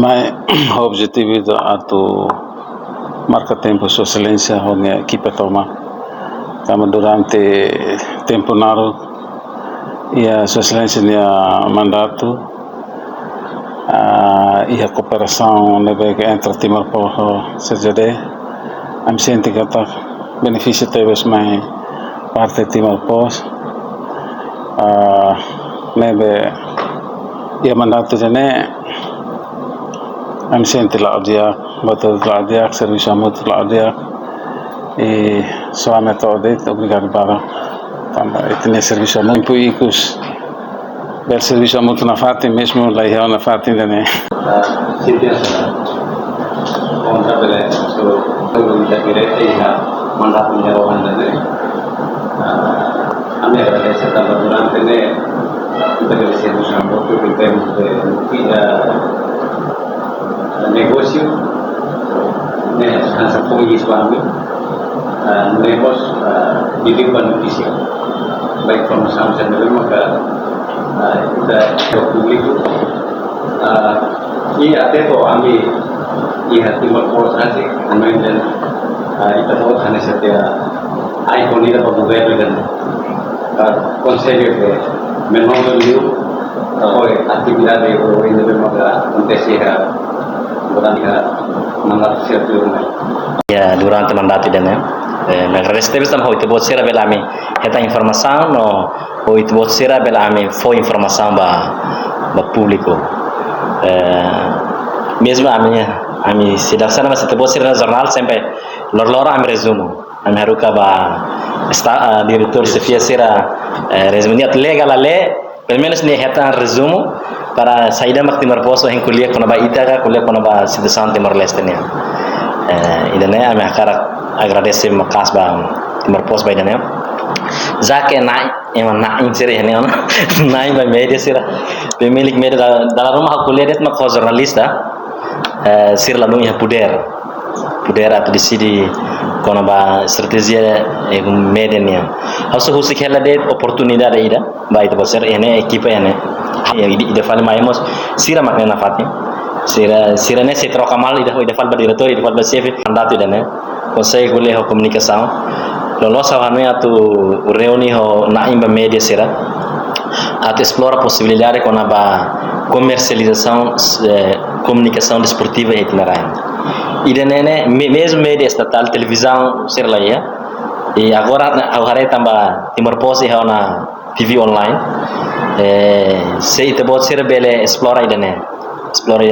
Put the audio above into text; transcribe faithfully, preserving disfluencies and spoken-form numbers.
Ai, objetivu ida atu marka tempu Sua Exelénsia ho nia ekipa tomak. Tanba durante tempu naruk iha Sua Exelénsia nia mandatu, ah, iha kooperasaun ne'ebé ke entre Timor Post ho C J D, ami sente katak benefísiu tebes mai parte Timor Post, ah, ne'ebé iha mandatu ida-ne'e, ami sente la'o di'ak, buat hotu la'o di'ak, servisu hamutuk la'o di'ak. I só ami hato'o de'it obrigadu barak. Tanba ita-nia servisu hamutuk, tempu ikus bele servisu hamutuk nafatin, mezmu la iha nafatin ida-ne'e. Ah, sente kontra bele, so, todo ita direta iha mandatu nia rohan ida-ne'e. Ah, ami agradese tanba durante ne'e ita bele servisu hamutuk, ita bele, ita negósiu ne'e hanesan fó iha ami, ah, ne'e mós, ah, vive ba notísia, ba informasaun sira ne'ebé maka, ah, ita ba públiku, ah, i até to'o ami iha Timor Post rasik, ami dehan, ah, ita hotu hanesan ita ikon ida ba governu dehan, ah, konsellu ke menonton liu, ah, ho atividade ho ida-ne'ebé maka akontese iha, durante iha mandatu sira tuir mai. Ya, durante mandatu ida-ne'e, eh, ami agradese tebes tanba ho ita-boot sira bele ami hetan informasaun, no ho ita-boot sira bele ami fó informasaun ba, ba públiku. Eh, mezmu ami, ami seidauk sana, mas ita-boot sira-nia jornál sempre loroloron ami rezumu. Ami haruka ba esta, ah, diretór xefia sira, eh, rezumu. Nia lee ka la lee, pelumenus nia hetan rezumu para saida mak Timor Post hein ko'alia kona-ba ita ka, ko'alia kona-ba situasaun Timor-Leste nian. Eh, ida-ne'e ami hakarak agradese maka'as ba Timor Post ba ida-ne'e. Já ke na'in, ema na'in sira iha ne'e ona. Na'in ba média sira. Pemilik média da-, dala ruma ha'u ko'alia de'it mak ho jornalista, eh, sira la dún iha podér. Podér atu deside kona-ba estratéjia, eh, média nian. Ha'u só husik hela de'it oportunidade ida ba ita-boot sira, iha ne'e ekipa iha ne'e. Ya, ida, ida fali mai mós, sira mak ne'e nafatin. Sira, sira-ne'e sei troka malu, ida, ida fali ba diretór, ida fali ba xefe, mandatu ida-ne'e. Konsege ko'alia ho komunikasaun. Loloos ha'u hanoin atu reúne ho na'in ba média sira. Atu esplora posibilidade kona-ba komersializasaun, eh, komunikasaun desportiva iha ita-nia rain. Ida-ne'e ne'e, me-, mezmu média estatál, televizaun sira la iha. I agora ne'e, ha'u haree tanba Timor Post iha ona T V online. Eh, se ita-boot sira bele esplora ida-ne'e. Esplora